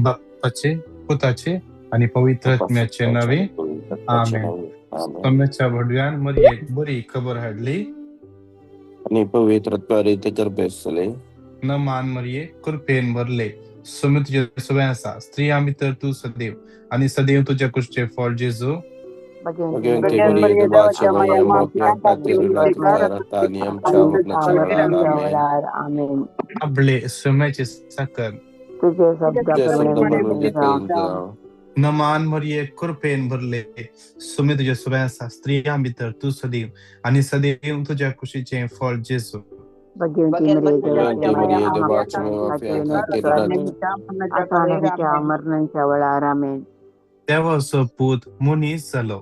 बापाचे, पुताचे आनी पवित्र आत्म्याचे नावे, आमेन. सोम्याच्या भडव्यान मरियेक बरी खबर हाडली आनी पवित्र आत्म्यान ते गर्भेस्त जाले. न मान मरिये, कृपेन भरले, सोम्य तुजे सगळें आसा, स्त्रियां भितर तूं सदैव आनी सदैव तुज्या कुशीचें फळ जेजू. भगवंती मरिये, देवाची माये, आम्हा पाप्यां खातीर विनंती कर आता आनी आमच्या मरणाच्या वेळार. आमेन. आपले सोम्याचे साकर तुझे शब्दाप्रमाणे जावं. न मान मरिये, कृपेन भरले, सोम्य तुजे सगळें आसा, स्त्रियां भितर तूं सदैव आनी सदैव तुज्या कुशीचें फळ जेजू. भगवंती मरिये, देवाची माये, आता आणि आमच्या मरणाच्या वेळार. आमेन. देवाचो पूत मनीस जालो,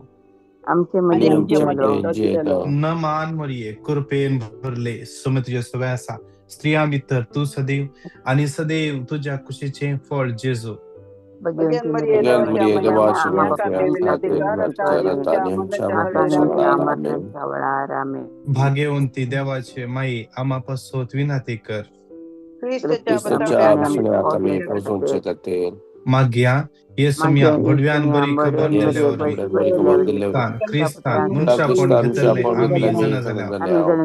आमचे मदीं जियेलो. न मान मरिये, कृपेन भरले, सोम्य तुजे सगळें आसा, स्त्रियां भितर तूं सदैव आनी सदैव तुज्या कुशीचें फळ जेजू. भगवंती मरिये, देवाची माये, आता आणि आमच्या मरणाच्या वेळार. आमेन. भाग्यवंती देवाचे माई, आम्हा पासत विनंती कर. मागया येसुम्या भडव्यान बरी खबर दिले वरवीं क्रिस्तान मनशापण घेतले आमी जाणा जाल्या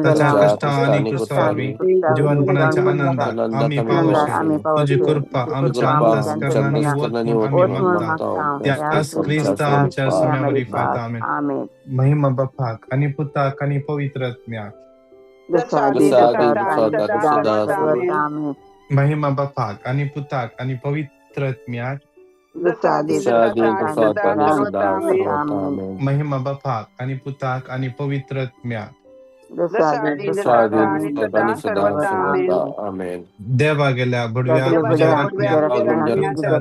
ताच्या कश्टां आनी क्रुसा वरवीं जिवनपणाच्या आनंदाक आमी पावोशी तुजी कृपा आमच्या अंतस्करणांनी वत म्हूण आमी मागता त्याच क्रिस्ता आमच्या सुम्या वरी फाता. आमेन. महिमा बापाक आनी पुताक आनी पवित्र आत्म्याक. महिमा बापाक आनी पुताक आनी पवित्र आत्म्याक. महिमा बापाक आनी पुताक आनी पवित्र आत्म्याक. देवा गेल्या बडव्या तुज्या राखण्या म्हाका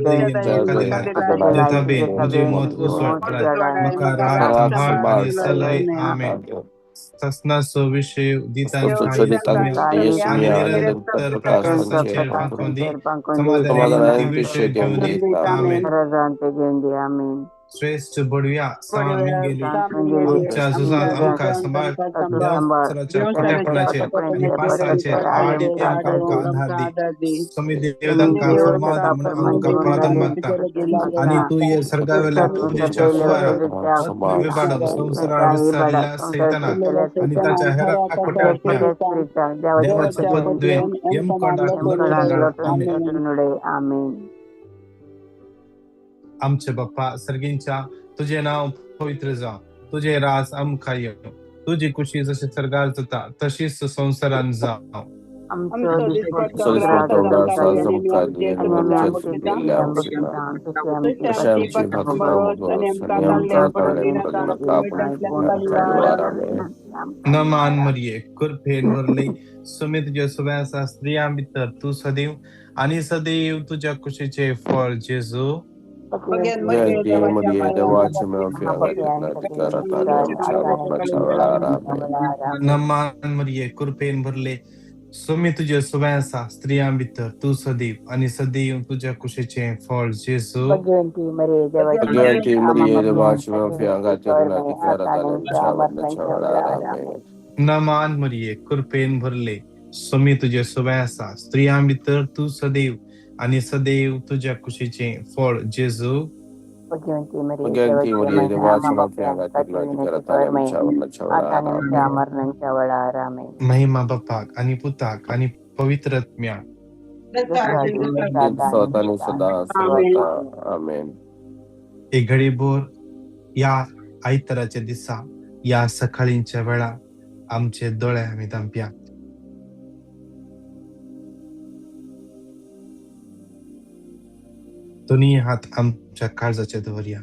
दिलाय देताबेन म्हजी मत उसळटाय म्हाका राग सांबाळ आनी सलय. आमेन. ससनाचो विशय दितांच्या आनी निरंतर प्रकाशाचेर फांकोवन दी, समाधानान विशय घेवन दी. आमेन. श्रेष्ठ बडव्या सान मिंगेली, आमच्या झुजांत आमकां सांबाळ, देवसराच्या खोटेपणाचेर आनी पासाचेर आड आमकां आधार दी. स्वामी देव तांकां फर्मान म्हूण आमकां प्रार्थना मागता आनी तूं हे सर्गावेल्या पुजेच्या कुवाराक विबाडून संवसारार विसरिल्ल्या सैतानाक आनी ताच्या हेर खोट्या आत्म्यांक देवाचे पदवेन यमकोंडाक लोटून धाड. आमेन. आमचे बाप्पा सर्गींच्या, तुझे नाव पवित्र जावं, तुझे राज आमकां येवं, तुजी खुशी जशी सर्गार जाता तशीच संवसारान जावं. न मान मरिये, कृपेन भरले, सुमी तुजे सगळें आसा, स्त्रियां भितर तूं सदैव आनी सदैव तुज्या कुशीचें फळ जेजू. न मान मरिये, कृपेन भरले, सुमी तुजे सगळें आसा, स्त्रियां भितर तूं सदैव आनी सदैव तुज्या कुशीचें फळ जेजू. न मान मरिये, कृपेन भरले, सुमी तुजे सगळें आसा, स्त्रियां भितर तूं सदैव आनी सदैव तुज्या कुशीचें फळ जेजू. महिमा बापाक आनी पुताक आनी पवित्र आत्म्याक. एक घडीभर ह्या आयताराच्या दिसा ह्या सकाळींच्या वेळार आमचे दोळे आमी धांपया. दोन्ही हात आमच्या काळजाचेर दवरया.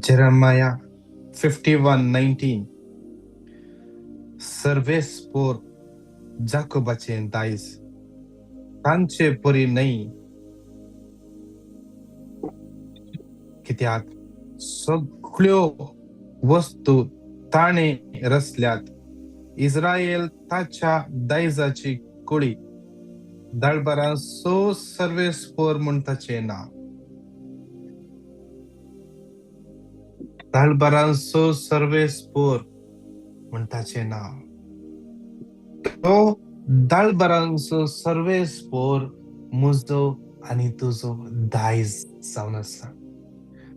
जेरेमाया 51:19 सर्वेस्पोर जाकोबाचें दायज तांचे परी न्हय, कित्याक सगळ्यो वस्तू ताणें रचल्यात. इस्रायल ताच्या दायजाची कुळी, दळबरां सो सर्वेस्पोर म्हूण ताचें नांव. दाळबारांचो सर्वेस्पोर म्हण ताचें नांव. तो दाळबारांचो सर्वेस्पोर म्हजो आनी तुजो दायज जावन आसा.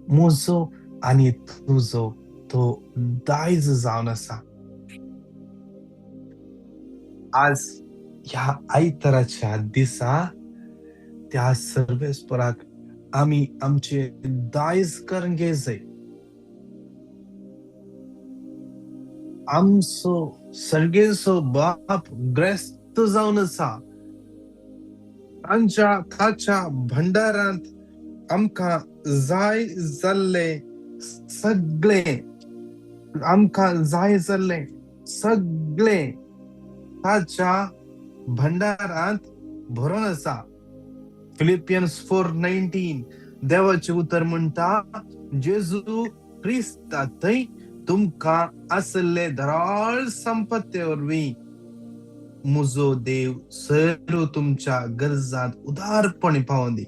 म्हजो आनी तुजो तो दायज जावन आसा. आज ह्या आयताराच्या दिसा त्या सर्वेस्पोराक आमी आमचे दायज करून घेवचे. आमचो सर्गेचो बाप ग्रेस्त जावन आसा. तांच्या ताच्या भंडारांत आमकां जाय जाल्ले सगळे, आमकां जाय जाल्ले सगळे ताच्या भंडारांत भरून आसा. फिलिपियन्स 4:19 देवाचें उतर म्हणटा, जेजू क्रिस्ता थंय तुमकां आसले धराळ संपत्ते वरवीं म्हजो देव सर्व तुमच्या गरजांत उदारपणी पावोन दी.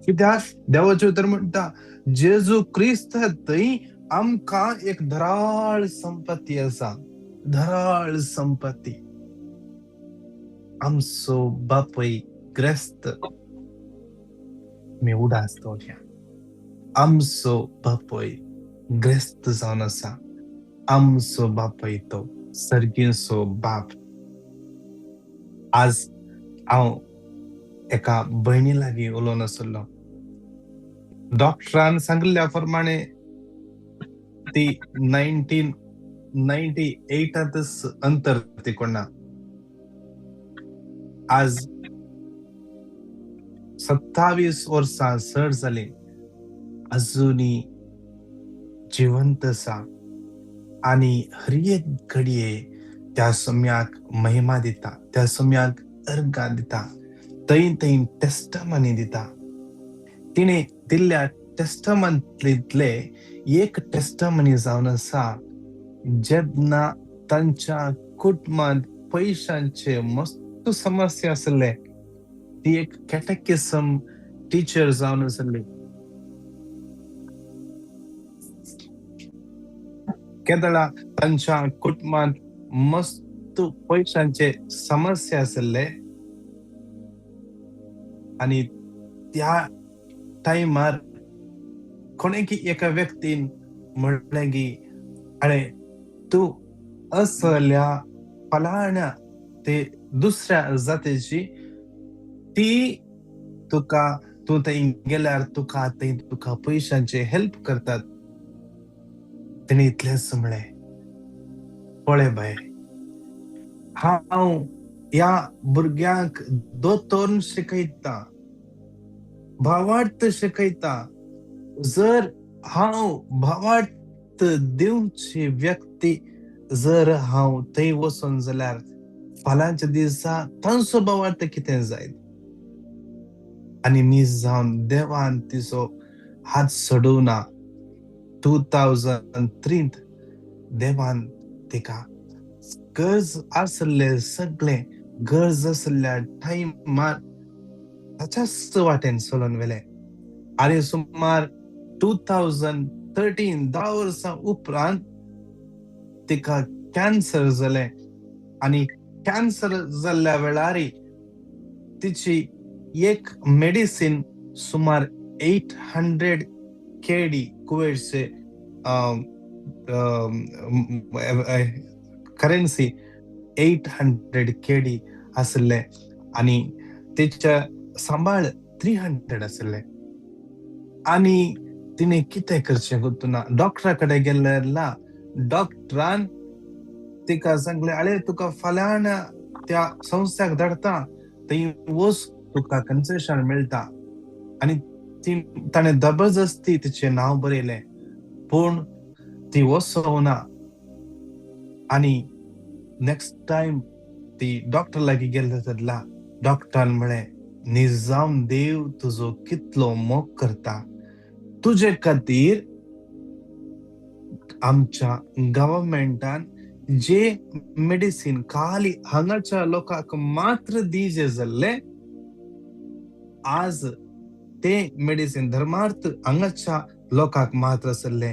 कित्याक देवाचें उतर म्हणटा जेजू क्रिस्त थंय आमकां एक धराळ संपत्ती आसा. धराळ संपत्ती. आमचो बापूय ग्रेस्त आमी उडास दवरया. आमचो बापूय ग्रेस्त जावन आसा. आमचो बापूय तो सर्गीचो बाप. आज हांव एका भयणी लागीं उलोवन आसलो. डॉक्टरान सांगिल्ल्या प्रमाणे ती 1998 अंतर ती कोणा. आज 27 वर्सां चड जाली, अजुनी जिवंत आसा आनी हर एक घडये त्या सम्याक महिमा दिता, त्या सम्याक अर्गां दिता, थंय थंय टेस्टमनी दिता. तिणें दिल्ल्या टेस्टमंतले एक टेस्टमनी जावन आसा, जेन्ना तांच्या कुटुंबांत पयशांचे मस्त समस्या आसले, ती एक कॅटेकिसम टिचर जावन आसली. केदळा तांच्या कुटुंबांत मस्त पयशांचे समस्या आसले आनी त्या टायमार कोणेकी एका व्यक्तीन म्हणलें की अरे तूं असल्या फलाण्या ते दुसऱ्या जातीची ती तुका तूं थंय गेल्यार तुका थंय तुका पयशांचे हेल्प करतात. तेणी इतलेंच म्हणलें, पळय बाय, हांव ह्या भुरग्यांक दोतोर शिकयता, भावार्थ शिकयता. जर हांव भावार्थ दिवची व्यक्ती जर हांव थंय वचून जाल्यार फाल्यांच्या दिसा तांचो भावार्थ कितें जायत. आनी नीज जावन देवान तिचो हात सोडूना. 2003 देवान तिका गरज आसले सगळे गरज आसल्या टायमार ताच्याच वाटेन चलोवन व्हेलें. आनी सुमार 2013 10 वर्सां उपरांत तिका कॅन्सर जालें आनी कॅन्सर जाल्ल्या वेळार तिची एक मेडिसीन सुमार 800 KD कुवेटचे करन्सी 800 KD आसले आनी तिच्या सांबाळ 300 आसले. आनी तिणें कितें करचें गोत्तुना. डॉक्टरा कडेन गेल्ले, डॉक्टरान तिका सांगलें, अरे तुका फाल्यां त्या संस्थ्याक धाडटा, थंय वच, तुका कन्सेशन मेळटा. आनी ती ताणें जबरदस्ती तिचें नांव बरयलें, पूण ती वचना. आनी नेक्स्ट टायम ती डॉक्टर लागीं गेल्ले तेन्ना डॉक्टरान म्हळें, निजाम देव तुजो कितलो मोग करता, तुजे खातीर आमच्या गव्हर्मेंटान जे मेडिसीन खाली हांगाच्या लोकांक मात्र दिजे जाल्ले, आज ते मेडिसीन धर्मार्थ हांगाच्या लोकांक मात्र आसले,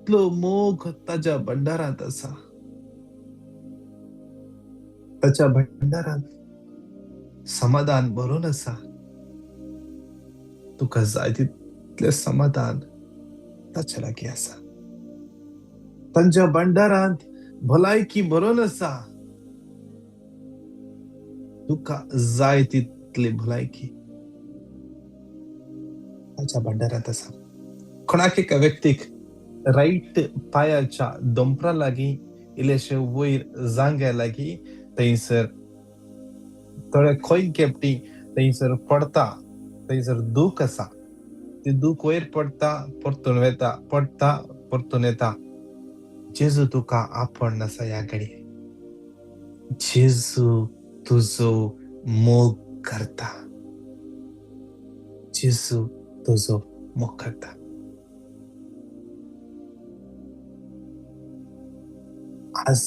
तितलो मोग ताज्या भंडारांत आसा. ताच्या भंडारांत समाधान भरून आसा. तुका जाय तितलें समाधान ताच्या लागीं आसा. तांच्या भंडारांत भलायकी भरून आसा. तुका जाय तितली भलायकी ताच्या भंडारांत आसा. कोणाक एका व्यक्तीक रायट पांयाच्या दोंपरा लागीं इल्लेशे वयर जांग्या लागीं थंयसर थोडे खंय केपटी थंयसर पडता, थंयसर दूख आसा. ती दूख वयर पडटा, परतून वेता, पडटा, परतून येता. जेजू तुका आपण आसा ह्या घडये. जेजू तुजो मोग करता. जेजू तुजो मोग करता. आज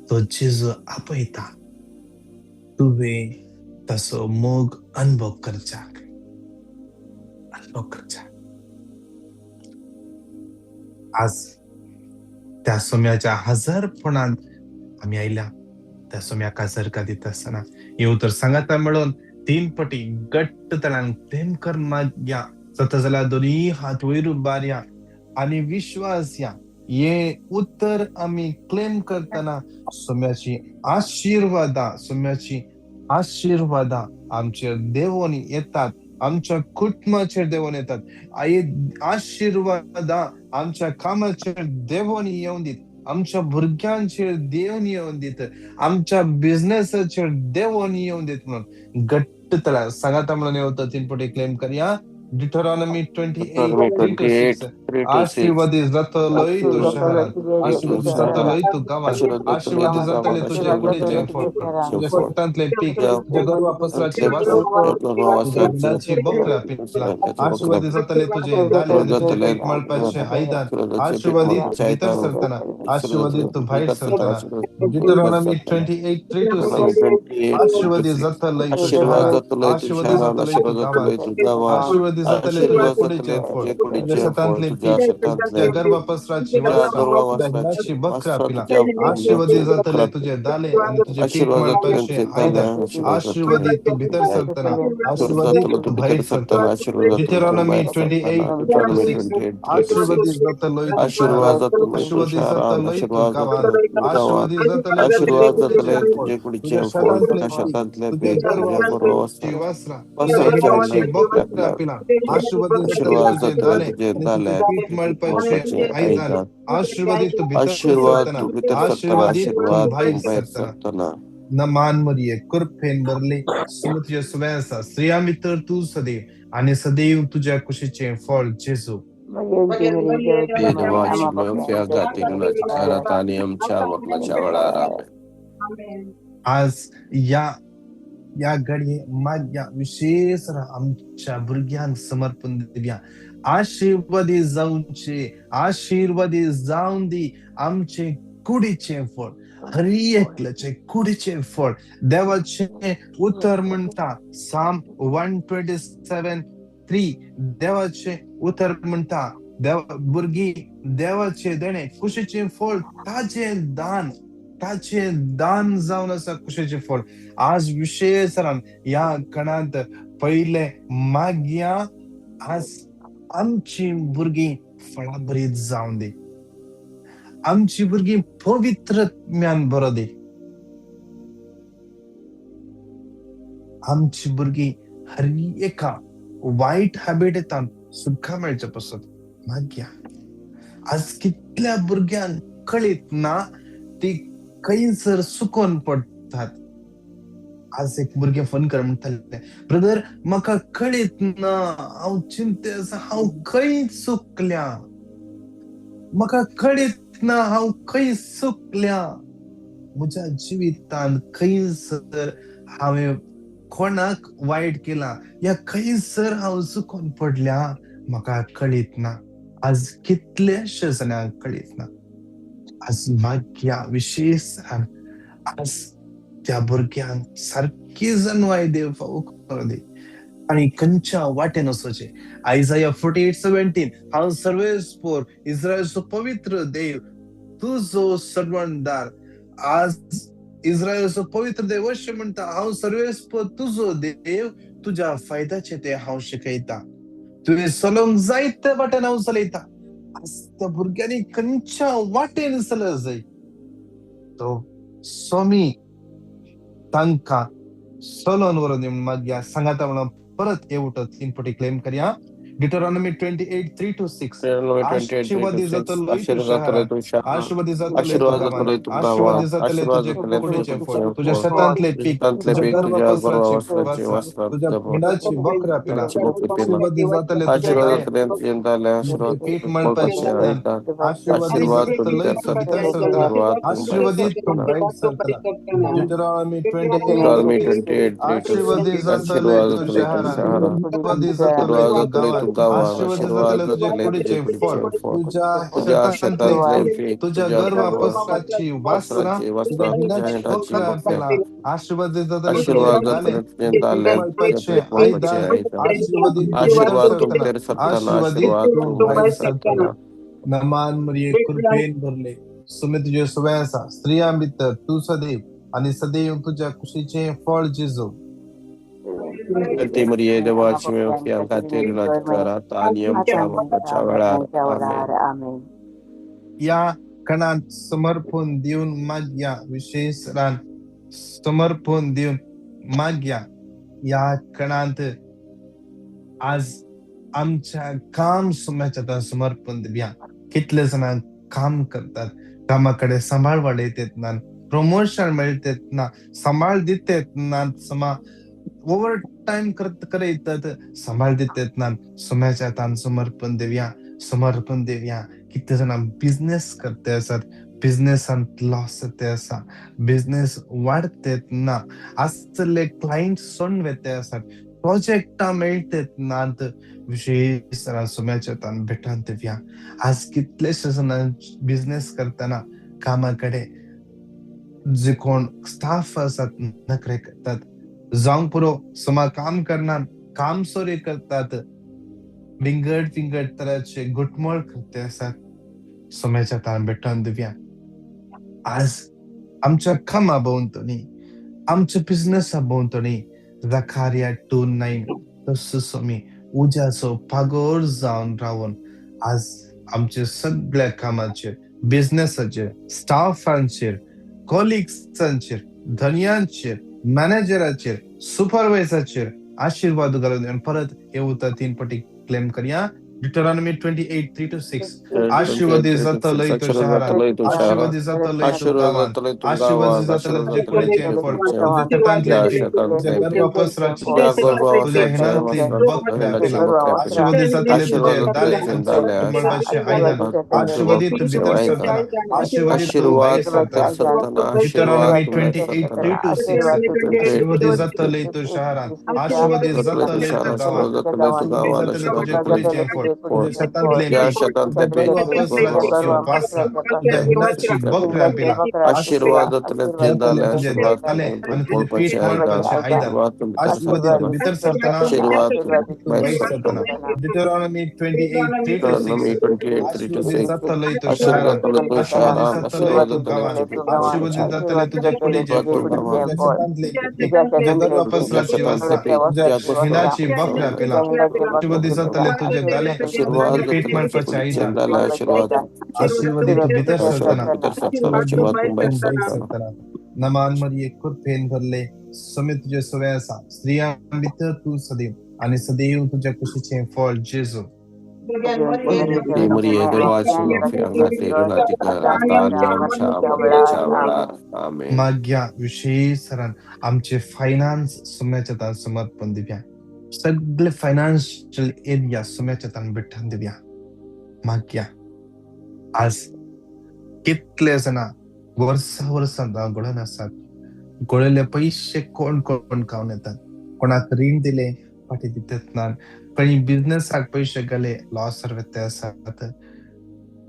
तो जेजू आपयता तुवें तसो मोग अनुभव करच्याक, अनुभव करच्याक. आज त्या सोम्याच्या हजारपणांत आमी आयल्या. त्या सोम्याक हजर दिता आसतना हें उतर सांगाता मेळून 3 पटी घट्ट तणान प्रेम कर मागया. जाता जाल्यार दोनी हात वयर उबारया आनी विश्वास या. हे उत्तर आमी क्लेम करतना सोम्याची आशिर्वादा, सोम्याची आशिर्वादा आमचेर देवोन येतात, आमच्या कुटुंबाचेर देवोन येतात. आशिर्वादा आमच्या कामाचेर देवोन येवन दीत, आमच्या भुरग्यांचेर देवोन येवन दीत, आमच्या बिझनेसाचेर देवोन येवन दीत म्हणून घट्ट तळा सांगाता म्हणून येवता 3 पटी क्लेम करया. Deuteronomy 28:3-6. आशीर्वादी जातलोय तूं शहरांत, आशीर्वादी जातलोय तूं गांवांत, आशीर्वादी जातले तुजे कुडीचें फळ, तुज्या शेतांतलें पीक, तुज्या गोरवां पसराची वासरां, बोकडां पिलां, आशीर्वादी जातले तुजे दाले आनी तुजें पीक मळपाचें आयदन, आशीर्वादीत भितर सरतना, आशीर्वादीत तूं भायर सरतना. Deuteronomy 28:3-6. आशीर्वादी जातलोय तूं शहरांत, आशीर्वादी जातलोय तूं गांवांत, आशीर्वादी जातले तुजे कुडीचें फळ, तुज्या शेतांतलें पीक, तुज्या गर्भा पसराची वासरां, तुज्या हिंडाची बकरां पिलां, आशीर्वादी जातले तुजे दाले आनी तुजें पीक मळपाचें आयदन, आशीर्वादी तूं भितर सरतना, आशीर्वादी तूं भायर सरतना. Deuteronomy 28:3-6. आशीर्वादी जातलोय तूं शहरांत, आशीर्वादी जातलोय तूं गांवांत, आशीर्वादी जातले तुजे कुडीचें फळ, तुज्या शेतांतलें पीक, तुज्या गर्भा पसराची वासरां, तुज्या हिंडाची बकरां पिलां, आशीर्वादी जातले तुजे दाले आनी तुजें पीक मळपाचें आयदन, आशीर्वादी तूं भितर सरतना, आशीर्वादी तूं भायर सरतना. नमान मरिये, कृपेन भरले, सुम तुज्या सुवें आसा, स्त्रियां भितर तूं सदैव आनी सदैव तुज्या कुशीचें फळ जेजू. आज या या घडये मागया विशेष आमच्या भुरग्यांक समर्पण दिवया. आशीर्वादी जावचे, आशीर्वादी जावन दी आमचे कुडीचें फळ, हर एकल्याचे कुडीचें फळ. देवाचें उतर म्हणटा Psalm 127:3, देवाचें उतर म्हणटा देव भुरगीं देवाचें देणें, कुशीचें फळ ताजें दान, ताचें दान जावन आसा कुशीचें फळ. आज विशेष ह्या कणांत पयले मागया आज आमची भुरगीं फळाभरीत जावन दी, आमची भुरगीं पवित्र ज्ञान बरो दी, आमची भुरगीं हर एका वायट हॅबिटेतान सुटका मेळचे पसत मागया. आज कितल्या भुरग्यांक कळीत ना ती खंयसर सुकोन पडटात. आज एक भुरगें फोन कर म्हणटालें, ब्रदर म्हाका कळीत ना, हांव चिंते आसा, हांव खंय चुकल्या, म्हाका कळीत ना हांव खंय चुकल्या, म्हज्या जिवितांत खंयसर हांवें कोणाक वायट केलां या खंयसर हांव चुकोन पडल्या म्हाका कळीत ना. आज कितलेशे जाणांक कळीत ना. आज मागया विशेष आज त्या भुरग्यांक सारकी जनवाय देव फावो करूं दी. आनी खंयच्या वाटेन वचचें. आयजाया 48:17, हांव सर्वेस्पोर इस्रायलचो पवित्र देव तुजो सर्वणदार. आज इस्रायलचो पवित्र देव अशें म्हणटा, हांव सर्वेस्पोर तुजो देव, तुज्या फायद्याचें तें हांव शिकयता. तुवें चलोवंक जाय त्या वाटेन हांव चलयता. आज त्या भुरग्यांनी खंयच्या वाटेन चलत जाय तो स्वामी तांकां चलोवन व्हरोन दी. मागीर सांगाता म्हणून परत हे उठत तीन पटी क्लेम करया. डिटोरॉनॉमी 28:3-6. आशीर्वादी जातलो तूं शहरांत, आशीर्वादी जातले तूं गांवांत, आशीर्वादी जातले तुजे कुडीचें फळ, तुज्या शेतांतलें पीक, तुज्या गर्भपासराची वासना, तुज्या हिंडाची बकऱ्या पिलां. आशीर्वादी जातले तुजे दाले, पीठ मळपाचें आयदन. आशीर्वादी जातले तूं भितर सरतना, आशीर्वादी तूं भायर सरतना. डिटोरॉनॉमी 28:3. आशीर्वादी जातले तूं शहरांत, आशीर्वादी जातले तूं गांवांत, आशीर्वादी जातले तुजे कुडीचें फळ, तुज्या शेतांतलें पीक, तुज्या गर्भपासराची वासना, तुज्या हिंडाची बकऱ्यां पिलां. आशीर्वादी जातले तुजे दाले, पीठ मळपाचें आयदन. आशीर्वादी तूं भितर सरतना, आशीर्वादी तूं भायर सरतना. नमान मरिये, कृपेन भरले, सुमी तुजे सुवे आसा. स्त्रियां भितर तूं सदैव आनी सदैव तुज्या कुशीचें फळ जेजू. मरिये, देवाची मेवप्यां खातीर विनंती कर आता आनी आमच्या मरणाच्या वेळार. आमेन. आमेन. या कणांत समर्पण दिवन मागया, विशेष रान समर्पण दिवन मागया. या कणांत आज आमच्या काम सुम्याच्या समर्पण दिवया. कितले जाणां काम करतात, कामा कडेन सांबाळ वाडयतात ना, प्रमोशन मेळतात ना, सांबाळ दितात ना, समा ओवर टायम करयतात, सांबाळ दितात ना. सुम्याच्या हातान समर्पण दिवया, समर्पण दिवया. कितले जाणां बिझनेस करते आसात, बिझनेसांत लॉस जाते आसा, बिझनेस वाडतेत ना, आसले क्लायंट सोडून वेते आसात, प्रोजेक्टां मेळटेत नात. विशेष सुम्याच्या हातान भेटोवन दिवया. आज कितलेशे जाणां बिझनेस करतना कामा कडेन जे कोण स्टाफ आसात नखरे करतात, जावंक पुरो, समा काम करनात, काम चोरी करतात, विंगड विंगड तराचे घुटमळ करते आसात. सुम्याच्या हातान भेटोवन दिवया. आज आमच्या कामा भोंवतणी, आमच्या बिझनेसा भोंवतणी जखारिया 2:9 तसो स्वामी उज्याचो पागोर जावन रावन आज आमच्या सगळ्या कामाचेर, बिझनेसाचेर, स्टाफांचेर, कॉलिग्सांचेर, धनयांचेर, मॅनेजराचेर, सुपरवायझराचेर आशीर्वाद घालून आणि परत हे उतर तीन पटी क्लेम करया. डिटोरॉनॉमी 28:3-6. आशीर्वादी जातलो तूं शहरांत, आशीर्वादी जातलो तूं गांवांत, आशीर्वादी जातले तुजे कुडीचें फळ, तुज्या शेतांतलें पीक, तुज्या गर्भपासराची वासना, तुज्या हिंडांतली बकऱ्यां पिलां. आशीर्वादी जातले तुजे दाले आनी पीठ मळपाचें आयदन. आशीर्वादी तूं भितर सरतना, आशीर्वादी तूं भायर सरतना. डिटोरॉनॉमी 28:3-6. आशीर्वादी जातले तूं शहरांत, आशीर्वादी जातले तूं गांवांत, आशीर्वादी जातले तुजे कुडीचें फळ, तुज्या शेतांतलें पीक, तुज्या गर्भपासराची वासना, तुज्या हिंडाची बकऱ्यां पिलां. आशीर्वाद जातले तुजे दाले आनी तुजें पीठ मळपाचें आयदन. आशीर्वादी तूं भितर सरतना, आशीर्वादी तूं भायर सरतना. डिटोरॉनॉमी 28:3-6. आशीर्वादी जातले तूं शहरांत, आशीर्वादी जातले तूं गांवांत, आशीर्वादी जातले तुज्या कुडीचें फळ, तुज्या शेतांतलें पीक, तुज्या गर्भपासराची वासना, तुज्या हिंडाची बकऱ्यां पिलां. आशीर्वादी जातले तुजे दाले आनी तुजें पीठ मळपाचें आयदन. आशीर्वादी तूं भितर सरतना, आशीर्वादी तूं भायर सरतना. नमान मरिये, कृपेन भरले, स्वामी तुजे सवे आसा. स्त्रियां भितर तूं सदैव आनी सदैव तुज्या कुशीचें फळ जेजू. मरिये, देवाची मेवप्यां खातीर विनंती कर आता आनी आमच्या मरणाच्या वेळार. आमेन. मागया विशेष आमचे फायनान्स सुम्याच्या हातान समर्पण दिवया. सगळे फायनान्शियल एरिया सुम्याच्या हातान भेटोवन दिवया. मागया आज कितले जाणां वर्सां वर्सां घोळोन आसात, घोळयल्ले पयशे कोण कोण खावन येतात, कोणाक रीण दिले फाटीं दितात ना, खंय बिझनेसाक पयशे घाले लॉस वते आसात,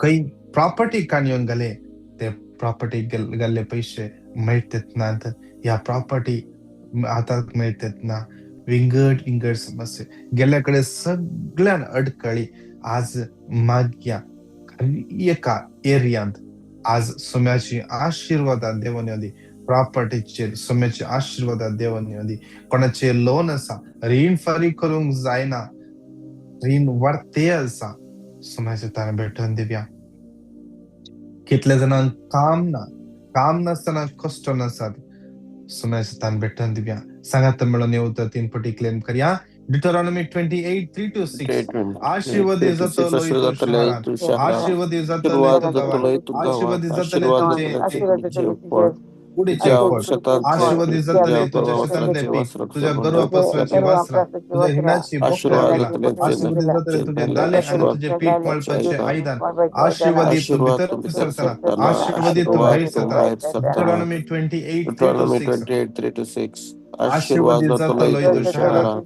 खंय प्रॉपर्टी काणयोन घाले ते प्रॉपर्टी घाल्ले पयशे मेळटेत नात, ह्या प्रॉपर्टी हाताक मेळटेत ना. विंगड विंगड समस्या गेल्या कडेन सगळ्यान अडकळी आज मागया एका एरियांत आज सोम्याची आशिर्वादां देवन येवंदी. प्रॉपर्टीचेर सोम्याची आशिर्वादां देवन येवंदी. कोणाचेर लोन आसा, रीण फारीक करूंक जायना, रीण वाडते आसा, सोम्याचे ताणें भेटून दिवया. कितले जाणांक काम ना, काम नासतना कश्ट नासात, सोम्याचे ताणें भेटून दिवया. सांगात मेळून येवता 3 पटी क्लेम करया. Deuteronomy 28:3-6. आशीर्वाद जातलो तूं शहरांत, आशीर्वाद जातलो तूं गांवांत, आशीर्वाद जातले तुजे कुडीचे फळ, आशीर्वाद जातले तुझ्या शेतांतले पीक, तुझ्या गर्व पसराची वासरा, तुझ्या हिंडाची बकऱ्या पिलां, आशीर्वाद जातले तुझे दाले आनी तुझे पीठ मळपाचे आयदन, आशीर्वादी तूं भितर सरतना, आशीर्वादी तूं भायर सरतना. Deuteronomy 28:3-6. आशीर्वाद जातलो तूं शहरांत,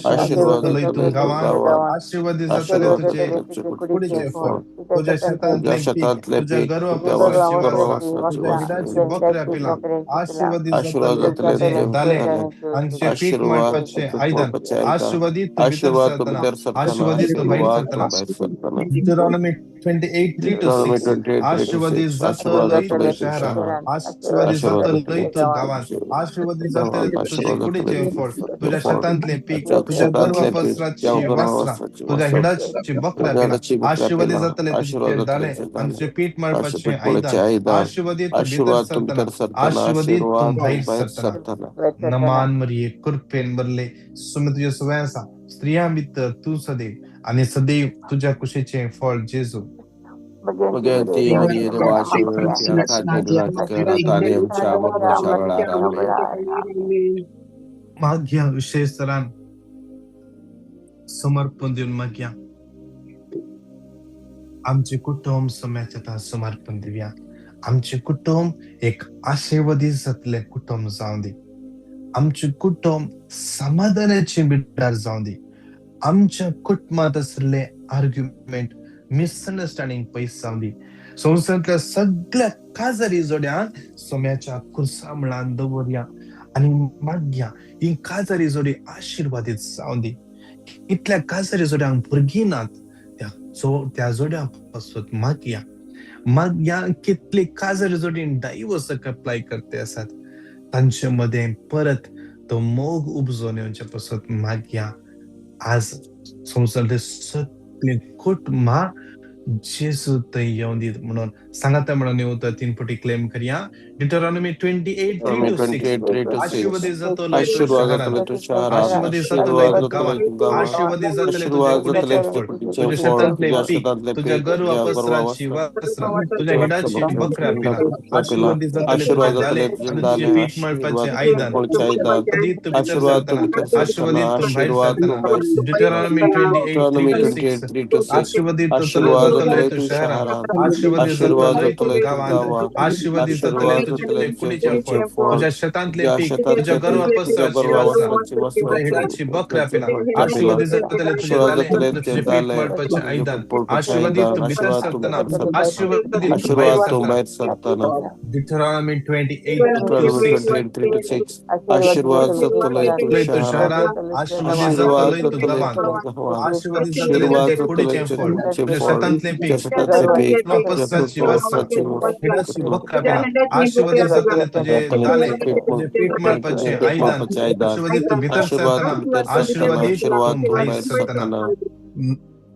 आशीर्वाद जातलो तूं गांवांत, आशीर्वाद जातले तुझे कुडीचे फळ, तुझ्या शेतांतले पीक, तुझ्या गर्व पसराची वासरा, तुझ्या हिंडाची बकऱ्या पिलां, आशीर्वाद जातले तुझे दाले आनी तुझे पीठ मळपाचे आयदन, आशीर्वादी तूं भितर सरतना, आशीर्वादी तूं भायर सरतना. Deuteronomy 28:3-6. आशीर्वादी जातलो तूं शहरांत, आशीर्वादी जातलो तूं गांवांत, आशीर्वादी जातले तुझे कुडीचे फळ, तुझ्या शेतांतले पीक, तुझ्या गर्व पसराची वासरा, तुझ्या हिंडाची बकऱ्या पिलां, आशीर्वादी जातले तुझे दाले आनी तुझे पीठ मळपाचे आयदन, आशीर्वादी तूं भितर सरतना, आशीर्वादी तूं भायर सरतना. नमान मरिये कृपेन भरले, सुमे तुजे सवय आसा, स्त्रियां भितर तूं सदैव आनी सदैव तुज्या कुशीचें फळ जेजू. मागया विशेष तरान समर्पण दिवन मागया. आमचें कुटुंब सोम्याच्या समर्पण दिवया. आमचें कुटुंब एक आशिर्वादी जातलें कुटुंब जावं दी. आमचें कुटुंब समाधानाचें बिडार जावं दी. आमच्या कुटुंबांत आशिल्ले आर्ग्युमेंट, मिसअंडरस्टँडींग पयस जावं दी. संवसारांतल्या सगळ्या काजारी जोड्यांक सोम्याच्या कुर्सा मुळान दवरया आनी मागया ही काजारी जोडी आशिर्वादीत जावं दी. इतल्या काजारी जोड्यांक भुरगीं नात त्या जोड्यां पासून मागया. मागया कितली काजारी जोडी डायवोर्साक अप्लाय करते आसात तांचे मदें परत तो मोग उपजोन येवचे पासत मागया. आज संवसारांतले सगळे कुटुंबां जेजू थंय येवन दीत म्हणून सांगाता म्हणून येवता 3 पटी क्लेम करया. Deuteronomy 28:3-6. आशीर्वादी जातलो तूं शहरांत, आशीर्वादी जातलो तूं गांवांत, आशीर्वादी जातले तुजे कुडीचे फळ, तुझ्या शेतांतले पीक, तुझ्या गर्व पसराची वासरा, तुझ्या हिंडाची बकऱ्या पिलां, आशीर्वादी जातले तुजे दाले आनी तुजे पीठ मळपाचे आयदन, आशीर्वादी तूं भितर सरतना, आशीर्वादी तूं भायर सरतना. Deuteronomy 28:3-6. आशीर्वादी जातलो तूं शहरांत, आशीर्वादी जातलो तूं गांवांत, आशीर्वादी जातले तुजे कुडीचे फळ, तुझ्या शेतांतले पीक, तुझ्या गर्व पसराची वासरा, तुझ्या हिंडाची बकऱ्या पिलां, आशीर्वादी जातले तुजे दाले आनी तुजे पीठ मळपाचे आयदन, आशीर्वादी तूं भितर सरतना, आशीर्वादी तूं भायर सरतना. Deuteronomy 28:3-6. आशीर्वाद तूं शहरांत, आशीर्वादी जातलो तूं गांवांत, आशीर्वादी जातले तुजे कुडीचे फळ, तुझ्या शेतांतले पीक, तुझ्या पसराची वासरा, हिंडाची बकऱ्या पिलां, आशीर्वादी जातले तुझे दाले, तुझे पीठ मळपाचे आयदन, आशीर्वादी तूं भितर सरतना, आशीर्वादी तूं भायर सरतना.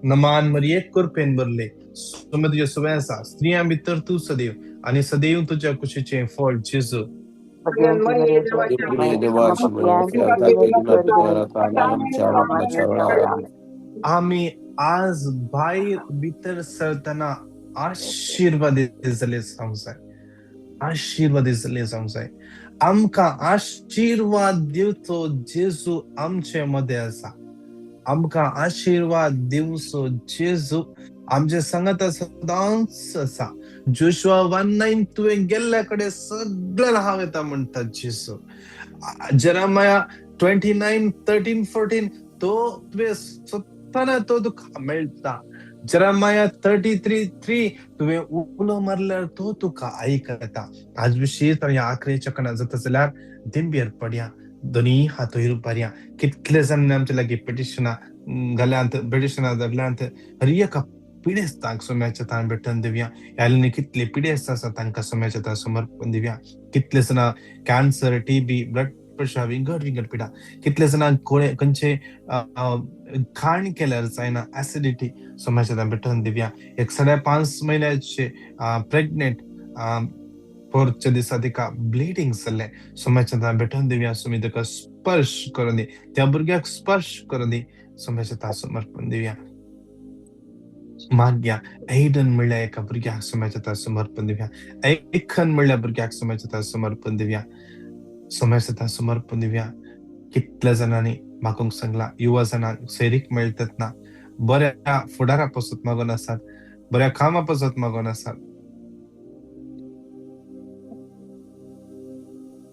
नमान मरिये कृपेन भरले, सुमे तुजे सवय आसा, स्त्रियां भितर तूं सदैव आनी सदैव तुज्या कुशीचें फळ जेजू. आमी आज भायर भितर सरतना आशिर्वादी जाले जावंक जाय, आशिर्वादी जाले जावंक जाय. आमकां आशिर्वाद दिवचो जेजू आमचे मदें आसा. आमकां आशिर्वाद दिवचो जेजू आमचे सांगाता सदांच आसा. जोशुआ 1:9 तुवें गेल्ल्या कडेन सगळ्यान हांव येता म्हणटा जेजू. जेरेमाया 29:13-14 तो तुवें सोदतना तो तुका मेळटा. जेरेमाया 33:3 तुवें उलो मारल्यार तो तुका आयकता. आज विशेष ह्या आखरेच्या कणा जाता जाल्यार दिंबेर पडया. दोनी हात वयर उबारया. कितले जाणांनी आमच्या लागीं पिटिशनां घाल्यांत, पिटिशनां धरल्यांत. हर एका पिडेस्तांक सोम्याच्या तान भेटून दिवया. ह्या कितले पिडेस्त आसा तांकां सोम्याच्या तान समर्पण दिवया. कितले जाणां कॅन्सर, टीबी, ब्लड प्रेशर, विंगड विंगड पिडा, कितले जाणांक कोणे खंयचे खाण केल्यार जायना, एसिडिटी, सोम्याच्या तान भेटून दिवया. एक 5.5 म्हयन्याचे प्रेग्नेंट पोरच्या दिसा तिका ब्लिडींग जाल्लें, सोम्याच्या तान भेटून दिवया. सोमी ताका स्पर्श करून दी, त्या भुरग्याक स्पर्श करून दी, सोम्याच्या तान समर्पण दिवया. मागया एडन म्हणल्यार एका भुरग्याक सोम्याच्या तान समर्पण दिवया. एकन म्हणल्यार भुरग्याक सोम्याच्या तान समर्पण दिवया. सोम्याच्या तान समर्पण दिवया. कितल्या जाणांनी मागूंक सांगला, युवा जाणांक सैरीक मेळटात ना, बऱ्या फुडारा पासत मागून आसात, बऱ्या कामा पासत मागून आसात.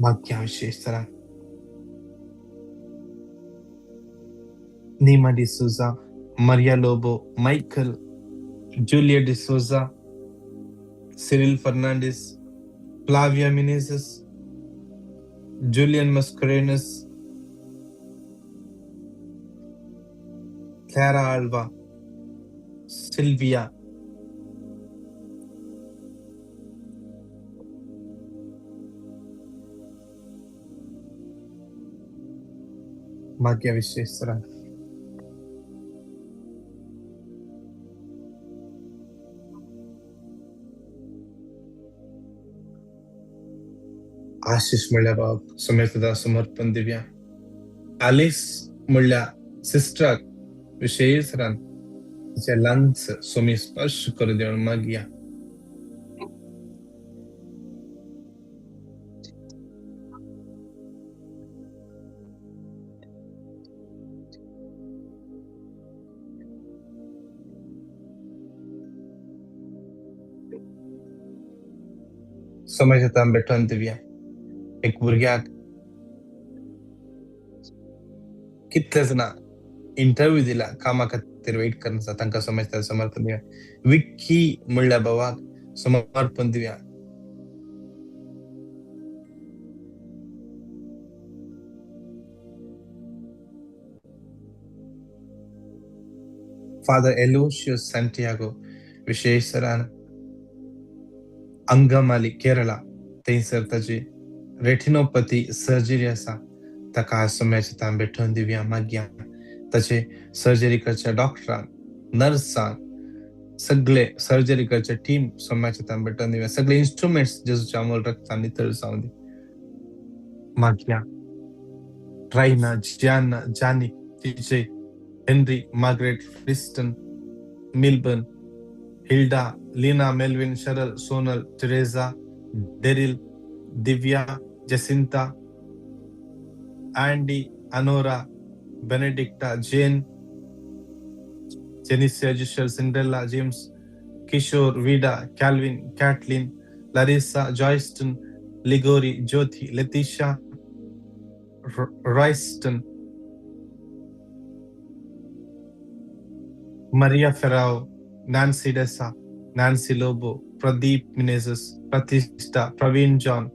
मागया विशेष तरा Neema D'Souza, Maria Lobo, Michael, Julia D'Souza, Cyril Fernandes, Flavia Menezes, Julian Mascarenhas, Clara Alva, Sylvia, मागया विशेष तरा आशिष म्हणल्या बाब सोम्याच्या समर्पण दिवया. आलिस म्हणल्या सिस्टराक विशेष रान तिचे लंग्स सोमी स्पर्श करून दिवन मागया. सोम्याच्या तान भेटून दिवया. एक भुरग्याक कितले जाणां इंटरव्यू दिला, कामा खातीर वेट करून आसा, तांकां सोम्याच्या समर्पण दिवया. विक्की म्हणल्या भावाक समर्पण दिवया. फादर एलोशियस सांटियागो विशेष सरान अंगमाली केरळा थंयसर ताजी रेटिनोपॅथी सर्जरी आसा, ताका सोम्याच्या तान भेटोवन दिवया. मागया ताचे सर्जरी करच्या डॉक्टरांक, नर्सांक, सगळे सर्जरी करचे टीम सोम्याच्या तान भेटोवन दिवया. सगळे इन्स्ट्रुमेंट्स जेजूच्या अमोल रक्तान नितळ जावं दी. मागया Raina, Gianna, Jani, Vijay, Henry, Margaret, Friston, Milburn, Hilda, Leena, Melvin, Sharal, Sonal, Teresa, Daryl, Divya, Jacinta, Andy, Anora, Benedicta, Jane, Jenicia, Giselle, Cinderella, James, Kishore, Vida, Calvin, Kathleen, Larissa, Joyston, Ligori, Jyoti, Letitia, Royston, Maria Ferrao, Nancy Desa, Nancy Lobo, Pradeep Menezes, Pratishtha, Praveen John,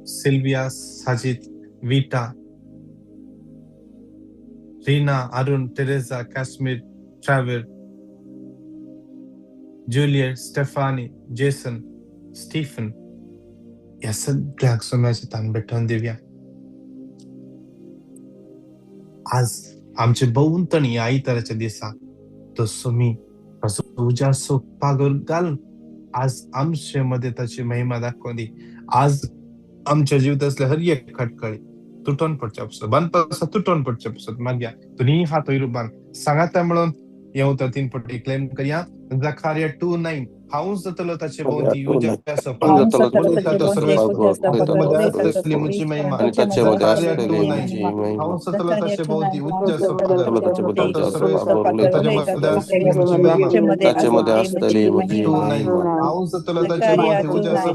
Sylvia, Sajid, Vita, Reena, Arun, Teresa, Kashmir, Trevor, Juliet, Stephanie, Jason, Stephen, ह्या सगळ्यांक सोम्याचे तान भेटोवन दिवया. आज आमचे भोंवतणी आयताराच्या दिसा तो सोमी ताचो उजासो पागर घालून आज आमचे मदें ताची महिमा दाखोवन दी. आज आमच्या जिवितांतले हर एक खटखळी तुटोन पडचे पसत, बांदपासा तुटोन पडचे पसत मागया. दोनी हात वयर बांद सांगाता म्हणून येवता 3 पटी क्लेम करया. जखारिया 2:9 हांवूच जातलो ताचे भोंवती उज्याचो महिमा. हांवूच जातलो ताचे भोंवती उज्याचो हांवूच जातलो ताचे भोंवती उज्याचो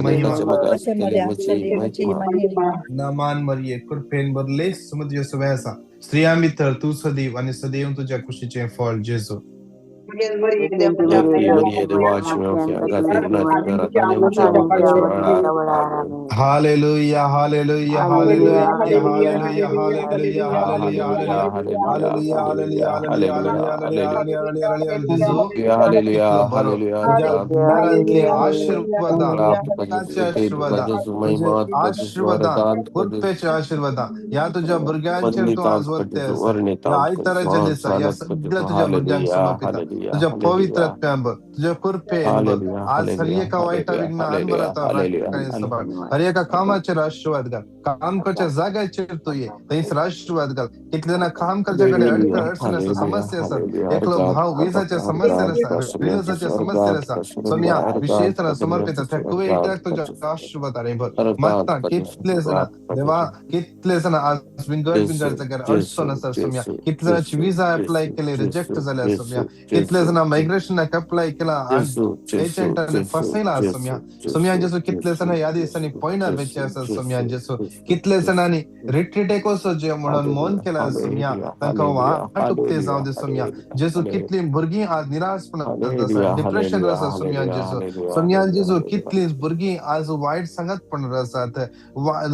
महिमा. नमान मरिये कृपेन भरले समुद्र सवय आसा, स्त्रियां भितर तूं सदैव आनी सदैव तुज्या कुशीचें फळ जेजू. भगवंती मरिये मरिये देवाच्या देवाची माफियांका खातीर ताणी आमच्या मरणाच्या वेळार. आमेन. Hallelujah, hallelujah, hallelujah, hallelujah, hallelujah, hallelujah, hallelujah, hallelujah, hallelujah, hallelujah, hallelujah, hallelujah, hallelujah, hallelujah, hallelujah, hallelujah, जेजू, हालेलुया, कितलो बरो हालेलुया, तुज्या दारांतली हालेलुया, आशीर्वादां, तुका उदकाचे जेजू, आशीर्वादां, तुका जेजू, तुजे महिमा तुका जेजू, आशीर्वादां, वरदान तुका जेजू, कृपेचे आशीर्वादां ह्या तुज्या भुरग्यांचेर तूं वंदितांत आज तुका वत्ते जेजू, आसा. ह्या वर्णितांत तुका जेजू, आयताराच्या दिसा ह्या सांत तुका सगळ्या जेजू, तुज्या भुरग्यांक हालेलुया, समर्पिता. हालेलुया, तुज्या पवित्र हालेलुया, आत्म्यान भर, तुज्या कृपेन भर. हालेलुया, आज हर हालेलुया, एका वायटा हालेलुया, विघ्न हालेलुया, अनवरता हालेलुया, राखणे सांबाळ. धन्यवाद. हर एका कामाचेर आशीर्वाद घाल. काम करच्या जाग्याचेर तूं ये, थंयसर आशीर्वाद घाल. कितले जाणां काम करच्या कडेन हालेलुया, अडचण आसा, हालेलुया, समस्या आसात. हालेलुया, एकलो अर्गात भाव तुका विजाच्या बापा, समस्येर अर्गात आसा, तुका सुम्या रिजसाच्या जेजू, समस्येर अर्गात आसा. तुका सुरंदा, सोमया अर्गात विशेष तुका समर्पिता जेजू, त्या अर्गात कुवेटाक तुका तुज्या जेजू, आशीर्वाद आनी भर. अर्गात मागता तुका जेजू, कितले जाणां अर्गात तुका देवा, जेजू, कितले जाणां आज विंगड विंगड जेजू, जाग्यार जेजू, अडचण आसा सोमया. जेजू, कितले जाणांची जेजू, विजा अप्लाय जेजू, केले रिजेक्ट जेजू, जाल्या सोमया. जेजू, कितले जेजू, जाणां मायग्रेशनाक अप्लाय केला आज जेजू, जेजू, एजंटान जेजू, फसयला जेजू, सोमया. सोमया जेजू, जेजू, कितले जेजू, जाणां ह्या दिसांनी जेजू, पयणार वेचे जेजू, आसा सोमया जेजू, जेजू. जेजू, कितले जेजू, जाणांनी रिट्रीटेक वचचें म्हणून मौन हालेलुया, केला सोमया. हालेलुया, तांकां हालेलुया, वाट उक्ती हालेलुया, जावं दे सोमया. हालेलुया, जेजू, हालेलुया, कितलीं भुरगीं आज निराशपणांत आसा, हालेलुया, डिप्रेशन हालेलुया, आसा सोमया हालेलुया, जेजू. हालेलुया, सोमया हालेलुया, जेजू, हालेलुया, कितलीं भुरगीं आज वायट सांगातपणार आसात.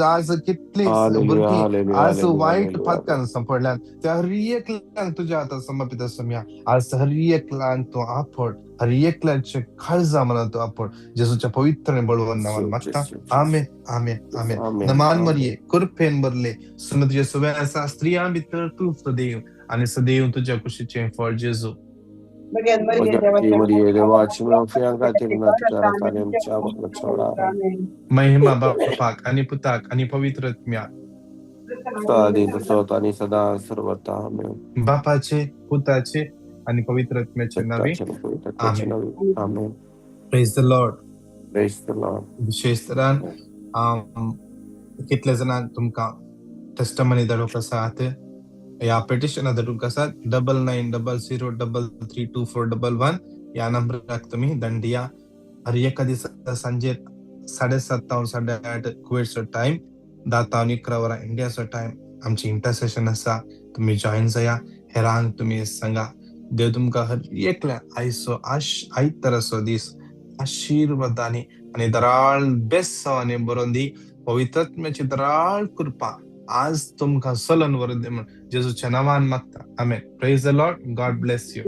आज कितलीं हालेलुया, भुरगीं हालेलुया, आज हालेलुया, वायट हालेलुया, पातकान सांपडल्यात. त्या हर एकल्यांक तुज्या हातात समर्पित सोमया. आज हर एकल्यांक तूं आपड, हर एकल्याचे काळजा मनात तूं आपड. जेजूच्या पवित्र आनी बळवंत नांवान जेजू, मागता. जेजू, जेजू, आमेन, आमेन, आमेन. आमेन, नमान आमेन. मरिये, कृपेन भरले, सुन तुजे सुवे आसा. स्त्रियां भितर तूं सदैव आनी सदैव तुज्या कुशीचें फळ जेजू. भगवती मरिये देवाची माफियांका खातीर ताणी आमच्या मरणाच्या वेळार. महिमा बापाक आनी पुताक आनी पवित्र आत्म्याक. आदी तसोच आनी सदा सर्वता. आमेन. बापाचे, पुताचे आनी पवित्र आत्म्याचे नावे. सत्याचे आणि पवित्रात्म्याचे आमेन. नावे. आमेन. Praise the Lord. Praise the Lord. विशेष तरान कितले जाणांक तुमकां टेस्टमनी धाडूंक आसात या पेटिशनां धाडूंक आसात, 9900332411 ह्या नंबराक तुमी दंडिया. हर एका दिसा सांजे 7:30 तावन 8:30 कुवेटचो टायम, 10 तावन 11 वरां इंडियाचो टायम आमची इंटरसेशन आसा. तुमी जॉयन जाया, हेरांक तुमी सांगा. देव तुमकां हर एकल्या आयचो आयताराचो दीस आशिर्वादांनी आनी दराळ बेसांवांनी बरोवन दी. पवित्रात्म्याची दराळ कृपा आज तुमकां चलून व्हरून दी म्हण जेजूच्या नांवान मागता. आमेन. Praise the Lord. God bless you.